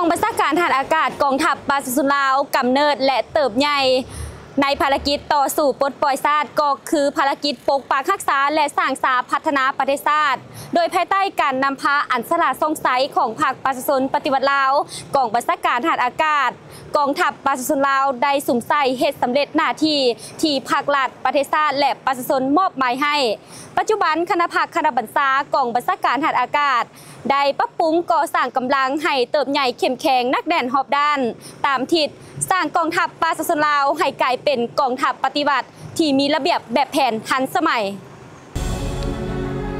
ກອງບັນຊາການທະຫານອາກາດກອງທັບປະຊາຊົນລາວ ກຳເນີດ ແລະ ເຕີບໃຫຍ່ໃນພາລະກິດຕໍ່ສູ້ປົດປ່ອຍຊາດ ກໍຄືພາລະກິດປົກປັກຮັກສາ ແລະ ສ້າງສາພັດທະນາປະເທດຊາດ ໂດຍພາຍໃຕ້ການນຳພາອັນສະຫຼາດສ່ອງໃສຂອງພັກປະຊາຊົນປະຕິວັດລາວ, ກອງບັນຊາການທະຫານອາກາດ ກອງທັບປະຊາຊົນລາວໄດ້ສຸມໃສ່ເຮັດສຳເລັດໜ້າທີ່ທີ່ພັກລັດ, ປະເທດຊາດ ແລະ ປະຊາຊົນມອບໝາຍໃຫ້. ປັດຈຸບັນຄະນະພັກຄະນະບັນຊາກອງບັນຊາການທະຫານອາກາດ ໄດ້ປັບປຸງກໍ່ສ້າງກຳລັງໃຫ້ເຕີບໃຫຍ່ເຂັ້ມແຂງໜັກແໜ້ນຮອບດ້ານຕາມທິດ, ສ້າງກອງທັບປະຊາຊົນລາວໃຫ້ກາຍເປັນກອງທັບປະຕິວັດທີ່ມີລະບຽບແບບແຜນທັນສະໄໝ.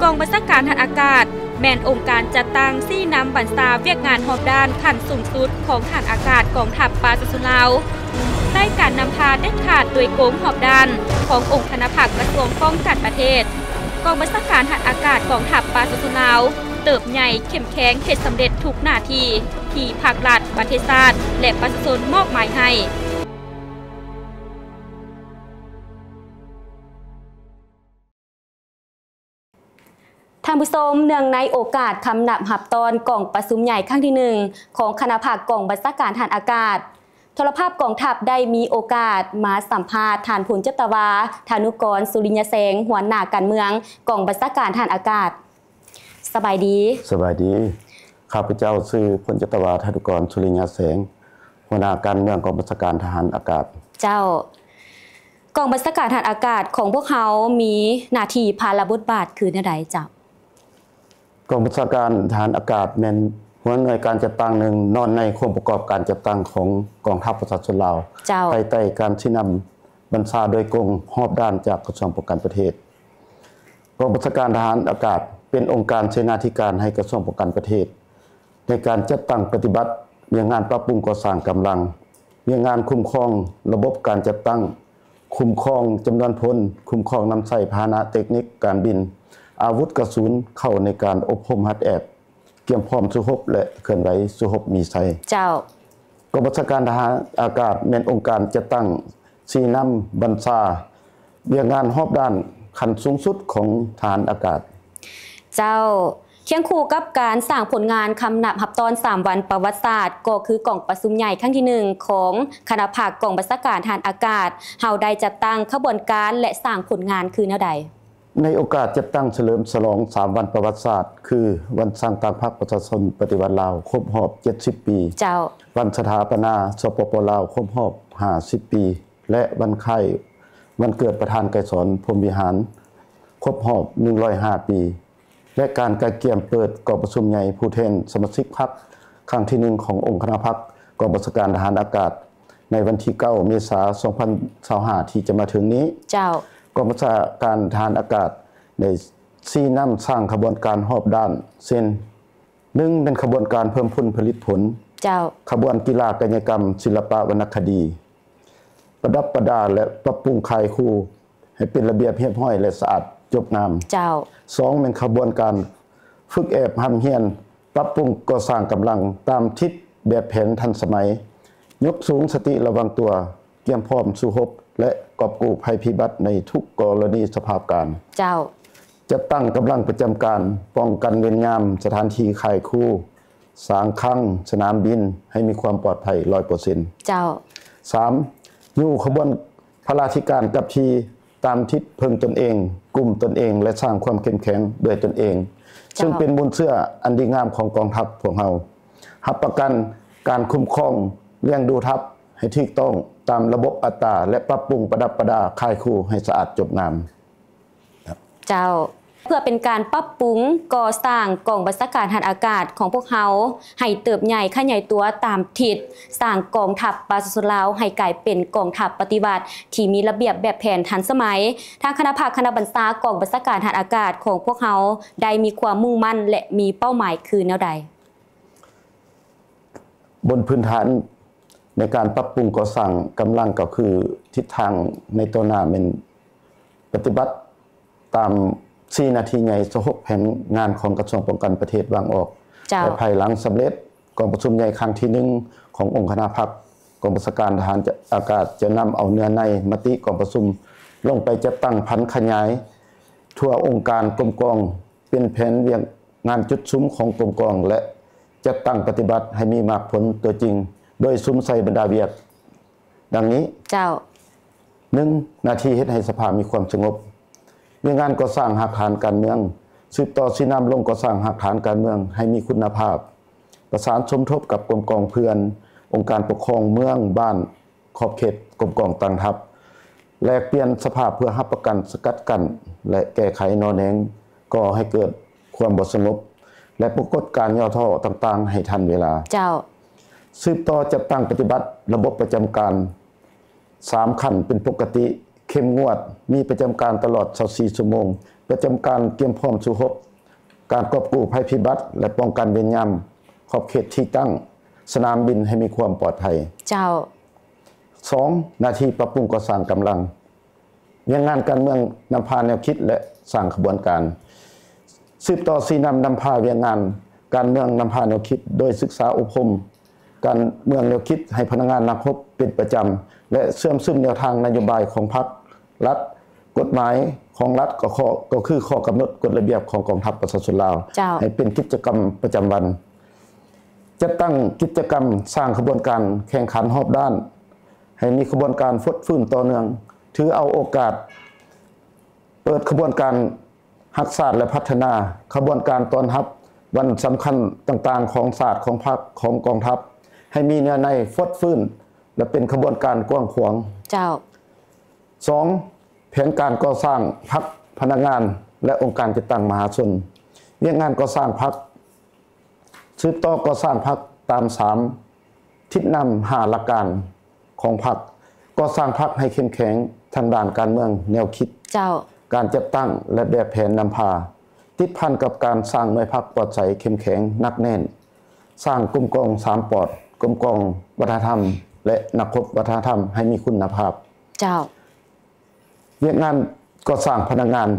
ກອງບັນຊາການທະຫານອາກາດ ແມ່ນອົງການຈັດຕັ້ງຊີ້ນຳບັນຊາວຽກງານຮອບດ້ານຂັ້ນສູງສຸດຂອງທະຫານອາກາດກອງທັບປະຊາຊົນລາວ, ໃຕ້ການນຳພາເດັດຂາດໂດຍກົງຮອບດ້ານຂອງອົງຄະນະພັກກະຊວງປ້ອງກັນປະເທດ. ກອງບັນຊາການທະຫານອາກາດກອງທັບປະຊາຊົນລາວ ເຕີບໃຫຍ່ເຂັ້ມແຂງເຮັດສຳເລັດທຸກໜ້າທີ່ທີ່ພັກລັດ, ປະເທດຊາດ ແລະ ປະຊາຊົນມອບໝາຍໃຫ້. ທ່ານຜູ້ຊົມ, ເນື່ອງໃນໂອກາດຄຳນັບຮັບຕ້ອນກອງປະຊຸມໃຫຍ່ຄັ້ງທີໜຶ່ງຂອງຄະນະພັກກອງບັນຊາການທະຫານອາກາດ, ໂທລະພາບກອງທັບໄດ້ມີໂອກາດມາສຳພາດທ່ານ ພົນຈັດຕະວາ ທະນຸກອນ ສຸລິຍະແສງ, ຫົວໜ້າການເມືອງກອງບັນຊາການທະຫານອາກາດ. ສະບາຍດີ. ສະບາຍດີ. ຂ້າພະເຈົ້າຊື່ ພົນຈັດຕະວາ ທະນຸກອນ ສຸລິຍະແສງ, ຫົວໜ້າການເມືອງກອງບັນຊາການທະຫານອາກາດ. ເຈົ້າ. ກອງບັນຊາການທະຫານອາກາດຂອງພວກເຮົາມີໜ້າທີ່ພາລະບົດບາດຄືແນວໃດເຈົ້າ? ກອງບັນຊາການທະຫານອາກາດແມ່ນຫົວໜ່ວຍການຈັດຕັ້ງໜຶ່ງ ນອນໃນໂຄງປະກອບການຈັດຕັ້ງຂອງກອງທັບປະຊາຊົນລາວ, ເຈົ້າ. ພາຍໃຕ້ການຊີ້ນຳບັນຊາໂດຍກົງຮອບດ້ານຈາກກະຊວງປ້ອງກັນປະເທດ. ກອງບັນຊາການທະຫານອາກາດເປັນອົງການເສນາທິການໃຫ້ກະຊວງປ້ອງກັນປະເທດ ໃນການຈັດຕັ້ງປະຕິບັດວຽກງານປັບປຸງກໍ່ສ້າງກຳລັງ, ວຽກງານຄຸ້ມຄອງລະບົບການຈັດຕັ້ງ, ຄຸ້ມຄອງຈຳນວນພົນ, ຄຸ້ມຄອງນຳໃຊ້ພາຫະນະເຕັກນິກການບິນ, ອາວຸດກະສຸນເຂົ້າໃນການອົບຮົມຫັດແອບ, ກຽມພ້ອມສູ້ຮົບ ແລະ ເຄື່ອນໄຫວສູ້ຮົບມີໄຊ. ເຈົ້າ. ກອງບັນຊາການທະຫານອາກາດແມ່ນອົງການຈັດຕັ້ງຊີ້ນຳບັນຊາວຽກງານຮອບດ້ານຂັ້ນສູງສຸດຂອງທະຫານອາກາດ. ເຈົ້າ. ຄຽງຄູ່ກັບການສ້າງຜົນງານຄຳນັບຮັບຕ້ອນສາມວັນປະຫວັດສາດ ກໍຄືກອງປະຊຸມໃຫຍ່ຄັ້ງທີໜຶ່ງຂອງຄະນະພັກກອງບັນຊາການທະຫານອາກາດ, ເຮົາໄດ້ຈັດຕັ້ງຂະບວນການ ແລະ ສ້າງຜົນງານຄືແນວໃດ? ໃນໂອກາດຈັດຕັ້ງສະເຫຼີມສະຫຼອງສາມວັນປະຫວັດສາດ ຄື ວັນສ້າງຕັ້ງພັກປະຊາຊົນປະຕິວັດລາວຄົບຮອບເຈັດສິບປີ, ເຈົ້າ. ວັນສະຖາປະນາ ສປປ ລາວ ຄົບຮອບຫ້າສິບປີ ແລະ ວັນຄ້າຍວັນເກີດປະທານໄກສອນ ພົມວິຫານ ຄົບຮອບໜຶ່ງຮ້ອຍຫ້າປີ ແລະ ການກະກຽມເປີດກອງປະຊຸມໃຫຍ່ຜູ້ແທນສະມາຊິກພັກຄັ້ງທີໜຶ່ງຂອງອົງຄະນະພັກກອງບັນຊາການທະຫານອາກາດ ໃນວັນທີເກົ້າ ເມສາ ສອງພັນຊາວຫ້າ ທີ່ຈະມາເຖິງນີ້. ເຈົ້າ. ກອງບັນຊາການທະຫານອາກາດໄດ້ຊີ້ນຳສ້າງຂະບວນການຮອບດ້ານ ເຊັ່ນ ໜຶ່ງ ແມ່ນຂະບວນການເພີ່ມພູນຜະລິດຜົນ, ເຈົ້າ. ຂະບວນກິລາກາຍະກຳ, ສິລະປະວັນນະຄະດີ, ປະດັບປະດາ ແລະ ປັບປຸງຄ້າຍຄູ ໃຫ້ເປັນລະບຽບຮຽບຮ້ອຍ ແລະ ສະອາດຈົບງາມ. ເຈົ້າ. ສອງ ແມ່ນຂະບວນການຝຶກແອບຮ່ຳຮຽນ, ປັບປຸງກໍ່ສ້າງກຳລັງຕາມທິດແບບແຜນທັນສະໄໝ, ຍົກສູງສະຕິລະວັງຕົວ, ກຽມພ້ອມສູ້ຮົບ ແລະ ກອບກູ້ໄພພິບັດໃນທຸກກໍລະນີສະພາບການ. ເຈົ້າ. ຈັດຕັ້ງກຳລັງປະຈຳການ, ປ້ອງກັນເວນຍາມ, ສະຖານທີ່ຄ້າຍຄູ, ສາງຄັງ, ສະໜາມບິນ ໃຫ້ມີຄວາມປອດໄພຮ້ອຍເປີເຊັນ. ເຈົ້າ. ສາມ ຍູ້ຂະບວນພະລາທິການກັບທີ່ ຕາມທິດເພິ່ງຕົນເອງ, ກຸ້ມຕົນເອງ ແລະ ສ້າງຄວາມເຂັ້ມແຂງດ້ວຍຕົນເອງ, ເຈົ້າ. ຊຶ່ງເປັນມູນເຊື້ອອັນດີງາມຂອງກອງທັບພວກເຮົາ. ຮັບປະກັນການຄຸ້ມຄອງລ້ຽງດູທັບໃຫ້ຖືກຕ້ອງຕາມລະບົບອັດຕາ ແລະ ປັບປຸງປະດັບປະດາຄ້າຍຄູໃຫ້ສະອາດຈົບງາມ. ເຈົ້າ. ເພື່ອເປັນການປັບປຸງກໍ່ສ້າງກອງບັນຊາການທະຫານອາກາດຂອງພວກເຮົາໃຫ້ເຕີບໃຫຍ່ຂະຫຍາຍຕົວຕາມທິດ, ສ້າງກອງທັບປະຊາຊົນລາວໃຫ້ກາຍເປັນກອງທັບປະຕິວັດທີ່ມີລະບຽບແບບແຜນທັນສະໄໝ, ທາງຄະນະພັກຄະນະບັນຊາກອງບັນຊາການທະຫານອາກາດຂອງພວກເຮົາໄດ້ມີຄວາມມຸ່ງໝັ້ນ ແລະ ມີເປົ້າໝາຍຄືແນວໃດ? ບົນພື້ນຖານໃນການປັບປຸງກໍ່ສ້າງກຳລັງ ກໍຄືທິດທາງໃນຕໍ່ໜ້າແມ່ນປະຕິບັດຕາມສີ່ໜ້າທີ່ໃຫຍ່ ຊາວຫົກແຜນງານຂອງກະຊວງປ້ອງກັນປະເທດວາງອອກ. ເຈົ້າ. ແລະ ພາຍຫຼັງສຳເລັດກອງປະຊຸມໃຫຍ່ຄັ້ງທີໜຶ່ງຂອງອົງຄະນະພັກ, ກອງບັນຊາການທະຫານອາກາດຈະນຳເອົາເນື້ອໃນມະຕິກອງປະຊຸມລົງໄປຈັດຕັ້ງຜັນຂະຫຍາຍທົ່ວອົງການກົມກອງ ເປັນແຜນວຽກງານຈຸດສຸມຂອງກົມກອງ ແລະ ຈັດຕັ້ງປະຕິບັດໃຫ້ມີໝາກຜົນຕົວຈິງ ໂດຍສຸມໃສ່ບັນດາວຽກ ດັ່ງນີ້. ເຈົ້າ. ໜຶ່ງ, ໜ້າທີ່ເຮັດໃຫ້ສະພາມີຄວາມສະຫງົບ. ວຽກງານກໍ່ສ້າງຮາກຖານການເມືອງ, ສືບຕໍ່ຊີ້ນຳລົງກໍ່ສ້າງຮາກຖານການເມືອງໃຫ້ມີຄຸນນະພາບ, ປະສານສົມທົບກັບກົມກອງເພື່ອນ, ອົງການປົກຄອງເມືອງ, ບ້ານ, ຂອບເຂດກົມກອງຕັ້ງທັບ, ແລກປ່ຽນສະພາບເພື່ອຮັບປະກັນສະກັດກັ້ນ ແລະ ແກ້ໄຂໜໍ່ແນງກໍ່ໃຫ້ເກີດຄວາມບໍ່ສະຫງົບ ແລະ ປາກົດການຫຍໍ້ທໍ້ຕ່າງໆໃຫ້ທັນເວລາ. ເຈົ້າ. ສືບຕໍ່ຈັດຕັ້ງປະຕິບັດລະບົບປະຈຳການສາມຂັ້ນເປັນປົກກະຕິ ເຂັ້ມງວດ, ມີປະຈຳການຕະຫຼອດຊາວສີ່ຊົ່ວໂມງ, ປະຈຳການກຽມພ້ອມສູ້ຮົບ, ການກອບກູ້ໄພພິບັດ ແລະ ປ້ອງກັນເວນຍາມ, ຂອບເຂດທີ່ຕັ້ງສະໜາມບິນໃຫ້ມີຄວາມປອດໄພ. ເຈົ້າ. ສອງ, ໜ້າທີ່ປັບປຸງກໍ່ສ້າງກຳລັງ. ວຽກງານການເມືອງນຳພາແນວຄິດ ແລະ ສ້າງຂະບວນການ. ສືບຕໍ່ຊີ້ນຳນຳພາວຽກງານການເມືອງນຳພາແນວຄິດ ໂດຍສຶກສາອົບຮົມການເມືອງແນວຄິດໃຫ້ພະນັກງານນັກຮົບເປັນປະຈຳ ແລະ ເຊື່ອມຊຶມແນວທາງນະໂຍບາຍຂອງພັກ, ລັດ, ກົດໝາຍຂອງລັດ ກໍຂໍ້ ກໍຄືຂໍ້ກຳນົດກົດລະບຽບຂອງກອງທັບປະຊາຊົນລາວ ເຈົ້າ. ໃຫ້ເປັນກິດຈະກຳປະຈຳວັນ. ຈັດຕັ້ງກິດຈະກຳສ້າງຂະບວນການແຂ່ງຂັນຮອບດ້ານ ໃຫ້ມີຂະບວນການຟົດຟື້ນຕໍ່ເນື່ອງ, ຖືເອົາໂອກາດເປີດຂະບວນການຮັກຊາດ ແລະ ພັດທະນາ, ຂະບວນການຕ້ອນຮັບວັນສຳຄັນຕ່າງໆຂອງຊາດ, ຂອງພັກ, ຂອງກອງທັບ ໃຫ້ມີເນື້ອໃນຟົດຟື້ນ ແລະ ເປັນຂະບວນການກວ້າງຂວາງ. ເຈົ້າ. ສອງ, ແຜນການກໍ່ສ້າງພັກ, ພະນັກງານ ແລະ ອົງການຈັດຕັ້ງມະຫາຊົນ. ວຽກງານກໍ່ສ້າງພັກ. ສືບຕໍ່ກໍ່ສ້າງພັກຕາມສາມທິດນຳຫ້າຫຼັກການຂອງພັກ, ກໍ່ສ້າງພັກໃຫ້ເຂັ້ມແຂງທາງດ້ານການເມືອງແນວຄິດ, ເຈົ້າ. ການຈັດຕັ້ງ ແລະ ແບບແຜນນຳພາ, ຕິດພັນກັບການສ້າງໜ່ວຍພັກປອດໃສເຂັ້ມແຂງໜັກແໜ້ນ, ສ້າງກົມກອງສາມປອດ, ກົມກອງວັດທະນະທຳ ແລະ ນັກຮົບວັດທະນະທຳໃຫ້ມີຄຸນນະພາບ. ເຈົ້າ. ວຽກງານກໍ່ສ້າງພະນັກງານ,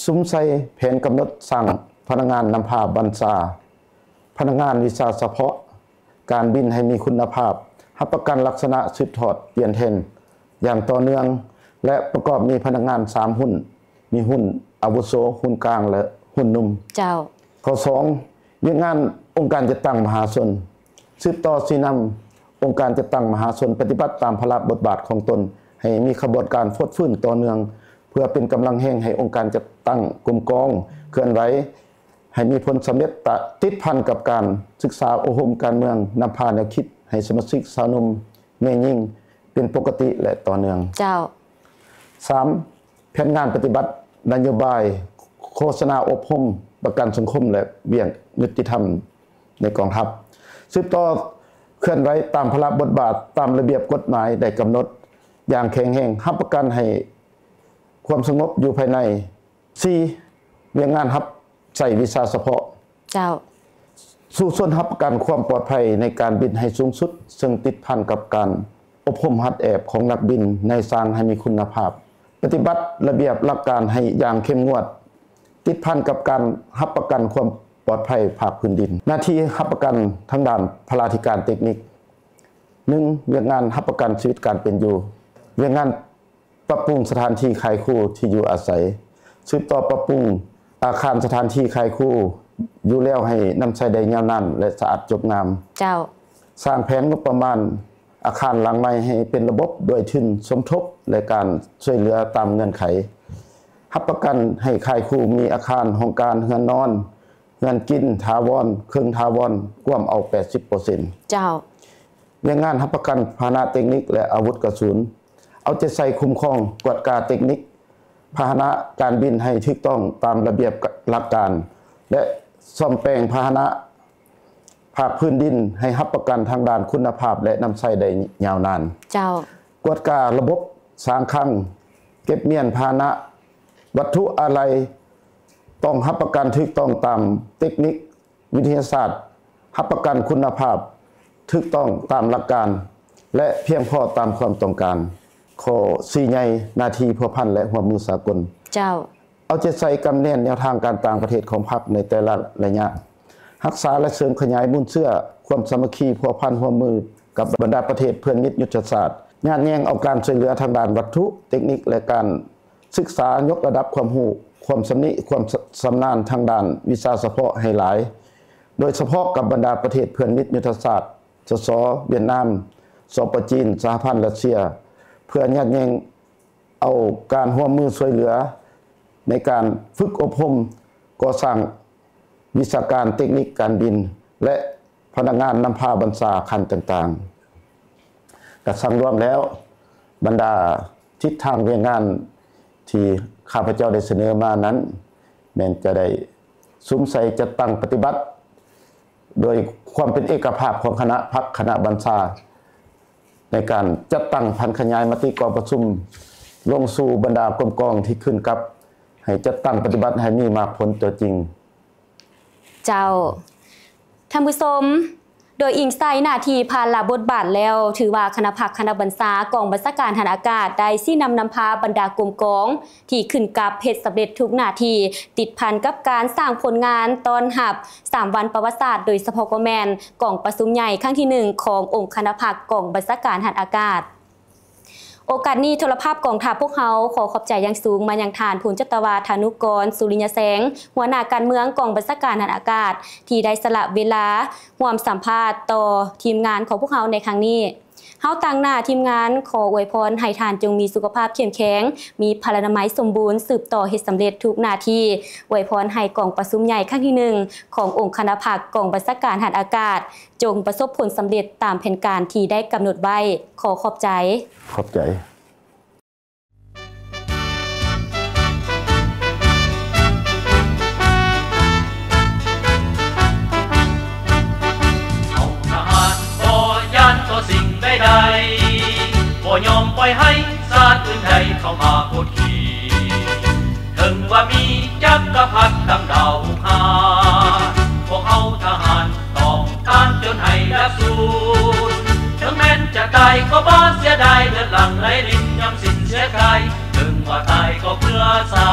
ສຸມໃສ່ແຜນກຳນົດສ້າງພະນັກງານນຳພາບັນຊາ, ພະນັກງານວິຊາສະເພາະ, ການບິນໃຫ້ມີຄຸນນະພາບ, ຮັບປະກັນລັກສະນະສືບທອດປ່ຽນແທນຢ່າງຕໍ່ເນື່ອງ ແລະ ປະກອບມີພະນັກງານສາມຮຸ່ນ, ມີຮຸ່ນອາວຸໂສ, ຮຸ່ນກາງ ແລະ ຮຸ່ນໜຸ່ມ. ເຈົ້າ. ຂໍ້ສອງ, ວຽກງານອົງການຈັດຕັ້ງມະຫາຊົນ. ສືບຕໍ່ຊີ້ນຳອົງການຈັດຕັ້ງມະຫາຊົນປະຕິບັດຕາມພາລະບົດບາດຂອງຕົນ ໃຫ້ມີຂະບວນການຟົດຟື້ນຕໍ່ເນື່ອງ ເພື່ອເປັນກຳລັງແຮງໃຫ້ອົງການຈັດຕັ້ງກົມກອງເຄື່ອນໄຫວໃຫ້ມີຜົນສຳເລັດ, ຕະ ຕິດພັນກັບການສຶກສາອົບຮົມການເມືອງນຳພາແນວຄິດໃຫ້ສະມາຊິກຊາວໜຸ່ມແມ່ຍິງເປັນປົກກະຕິ ແລະ ຕໍ່ເນື່ອງ. ເຈົ້າ. ສາມ, ແຜນງານປະຕິບັດນະໂຍບາຍໂຄສະນາອົບຮົມປະກັນສັງຄົມ ແລະ ວຽກຍຸຕິທຳໃນກອງທັບ. ສືບຕໍ່ເຄື່ອນໄຫວຕາມພາລະບົດບາດຕາມລະບຽບກົດໝາຍໄດ້ກຳນົດຢ່າງແຂງແຮງ, ຮັບປະກັນໃຫ້ຄວາມສະຫງົບຢູ່ພາຍໃນ. ສີ່, ວຽກງານຮັບໃຊ້ວິຊາສະເພາະ. ເຈົ້າ. ສູ້ຊົນຮັບປະກັນຄວາມປອດໄພໃນການບິນໃຫ້ສູງສຸດ, ເຊິ່ງຕິດພັນກັບການອົບຮົມຫັດແອບຂອງນັກບິນ, ນາຍຊ່າງໃຫ້ມີຄຸນນະພາບ, ປະຕິບັດລະບຽບຫຼັກການໃຫ້ຢ່າງເຂັ້ມງວດ, ຕິດພັນກັບການຮັບປະກັນຄວາມປອດໄພພາກພື້ນດິນ. ໜ້າທີ່ຮັບປະກັນທາງດ້ານພະລາທິການເຕັກນິກ. ໜຶ່ງ, ວຽກງານຮັບປະກັນຊີວິດການເປັນຢູ່. ວຽກງານ ປັບປຸງສະຖານທີ່ຂາຍຄູ່ທີ່ຢູ່ອາໄສ, ສືບຕໍ່ປັບປຸງອາຄານສະຖານທີ່ຂາຍຄູ່ຢູ່ແລ້ວໃຫ້ນຳໃຊ້ໄດ້ຍາວນານ ແລະ ສະອາດຈົບງາມ. ເຈົ້າ. ສ້າງແຜນງົບປະມານອາຄານຫຼັງໃໝ່ໃຫ້ເປັນລະບົບດ້ວຍທຶນສົມທົບ ແລະ ການຊ່ວຍເຫຼືອຕາມເງື່ອນໄຂ. ຮັບປະກັນໃຫ້ຂາຍຄູ່ມີອາຄານຫ້ອງການ, ເຮືອນນອນ, ເຮືອນກິນຖາວອນ, ເຄິ່ງຖາວອນ, ກວມເອົາແປດສິບເປີເຊັນ. ເຈົ້າ. ວຽກງານຮັບປະກັນພາຫະນະເຕັກນິກ ແລະ ອາວຸດກະສຸນ, ເອົາໃຈໃສ່ຄຸ້ມຄອງກວດກາເຕັກນິກພາຫະນະການບິນໃຫ້ຖືກຕ້ອງຕາມລະບຽບຫຼັກການ ແລະ ສ້ອມແປງພາຫະນະພາກພື້ນດິນໃຫ້ຮັບປະກັນທາງດ້ານຄຸນນະພາບ ແລະ ນຳໃຊ້ໄດ້ຍາວນານ. ເຈົ້າ. ກວດກາລະບົບສາງຄັງ, ເກັບມ້ຽນພາຫະນະ, ວັດຖຸອາໄຫຼ່ ຕ້ອງຮັບປະກັນຖືກຕ້ອງຕາມເຕັກນິກ ວິທະຍາສາດ, ຮັບປະກັນຄຸນນະພາບ, ຖືກຕ້ອງຕາມຫຼັກການ ແລະ ພຽງພໍຕາມຄວາມຕ້ອງການ. ຂໍ້ສີ່ໃຫຍ່, ໜ້າທີ່ພົວພັນ ແລະ ຮ່ວມມືສາກົນ. ເຈົ້າ. ເອົາໃຈໃສ່ກຳແໜ້ນແນວທາງການຕ່າງປະເທດຂອງພັກໃນແຕ່ລະໄລຍະ. ຮັກສາ ແລະ ເສີມຂະຫຍາຍມູນເຊື້ອຄວາມສາມັກຄີພົວພັນຮ່ວມມືກັບບັນດາປະເທດເພື່ອນມິດຍຸດທະສາດ. ຍາດແຍ່ງເອົາການຊ່ວຍເຫຼືອທາງດ້ານວັດຖຸ, ເຕັກນິກ ແລະ ການ ສຶກສາຍົກລະດັບຄວາມຮູ້, ຄວາມຊຳນິ, ຄວາມຊຳນານທາງດ້ານວິຊາສະເພາະໃຫ້ຫຼາຍ, ໂດຍສະເພາະກັບບັນດາປະເທດເພື່ອນມິດຍຸດທະສາດ ສສ ຫວຽດນາມ, ສປ ຈີນ, ສະຫະພັນຣັດເຊຍ ເພື່ອຍາດແຍ່ງເອົາການຮ່ວມມືຊ່ວຍເຫຼືອໃນການຝຶກອົບຮົມກໍ່ສ້າງວິຊາການເຕັກນິກການບິນ ແລະ ພະນັກງານນຳພາບັນຊາຂັ້ນຕ່າງໆ. ກະສັງລວມແລ້ວ, ບັນດາທິດທາງວຽກງານທີ່ຂ້າພະເຈົ້າໄດ້ສະເໜີມານັ້ນ ແມ່ນຈະໄດ້ສຸມໃສ່ຈັດຕັ້ງປະຕິບັດ ໂດຍຄວາມເປັນເອກະພາບຂອງຄະນະພັກ, ຄະນະບັນຊາ ໃນການຈັດຕັ້ງຜັນຂະຫຍາຍມະຕິກອງປະຊຸມ ລົງສູ່ບັນດາກົມກອງທີ່ຂຶ້ນກັບ ໃຫ້ຈັດຕັ້ງປະຕິບັດໃຫ້ມີໝາກຜົນຕົວຈິງ. ເຈົ້າ. ທ່ານຜູ້ຊົມ, ໂດຍອີງໃສ່ໜ້າທີ່ພາລະບົດບາດແລ້ວ, ຖືວ່າຄະນະພັກຄະນະບັນຊາກອງບັນຊາການທະຫານອາກາດ ໄດ້ຊີ້ນຳນຳພາບັນດາກົມກອງທີ່ຂຶ້ນກັບເຮັດສຳເລັດທຸກໜ້າທີ່ ຕິດພັນກັບການສ້າງຜົນງານຕ້ອນຮັບສາມວັນປະຫວັດສາດ, ໂດຍສະເພາະກໍແມ່ນກອງປະຊຸມໃຫຍ່ຄັ້ງທີໜຶ່ງຂອງອົງຄະນະພັກກອງບັນຊາການທະຫານອາກາດ. ໂອກາດນີ້ ໂທລະພາບກອງທັບພວກເຮົາຂໍຂອບໃຈຢ່າງສູງມາຍັງທ່ານ ພົນຈັດຕະວາ ທານຸກອນ ສຸລິຍະແສງ ຫົວໜ້າການເມືອງກອງບັນຊາການທະຫານອາກາດ ທີ່ໄດ້ສະຫຼະເວລາຮ່ວມສຳພາດຕໍ່ທີມງານຂອງພວກເຮົາໃນຄັ້ງນີ້. ເຮົາຕາງໜ້າທີມງານຂໍອວຍພອນໃຫ້ທ່ານຈົ່ງມີສຸຂະພາບເຂັ້ມແຂງ, ມີພະລານາໄມສົມບູນ, ສືບຕໍ່ເຮັດສຳເລັດທຸກໜ້າທີ່. ອວຍພອນໃຫ້ກອງປະຊຸມໃຫຍ່ຄັ້ງທີໜຶ່ງຂອງອົງຄະນະພັກກອງບັນຊາການທະຫານອາກາດ ຈົ່ງປະສົບຜົນສຳເລັດຕາມແຜນການທີ່ໄດ້ກຳນົດໄວ້. ຂໍຂອບໃຈ. ຂອບໃຈ. ເຮົາທະຫານບໍ່ຢ້ານຕໍ່ສິ່ງໃດໆ, ບໍ່ຍອມປ່ອຍໃຫ້ຊາດອື່ນໃດເຂົ້າມາກົດຂີ່. ເຖິງວ່າມີຈັກກະພັດດັ່ງດາວຫາ, ພວກເຮົາທະຫານຕ້ອງຕ້ານຈົນໃຫ້ດັບສູນ. ເຖິງແມ່ນຈະຕາຍກໍບໍ່ເສຍດາຍ, ເລືອດຫຼັ່ງໄຫຼລິນຍອມສິ້ນເສຍກາຍ, ເຖິງວ່າຕາຍກໍເພື່ອຊາ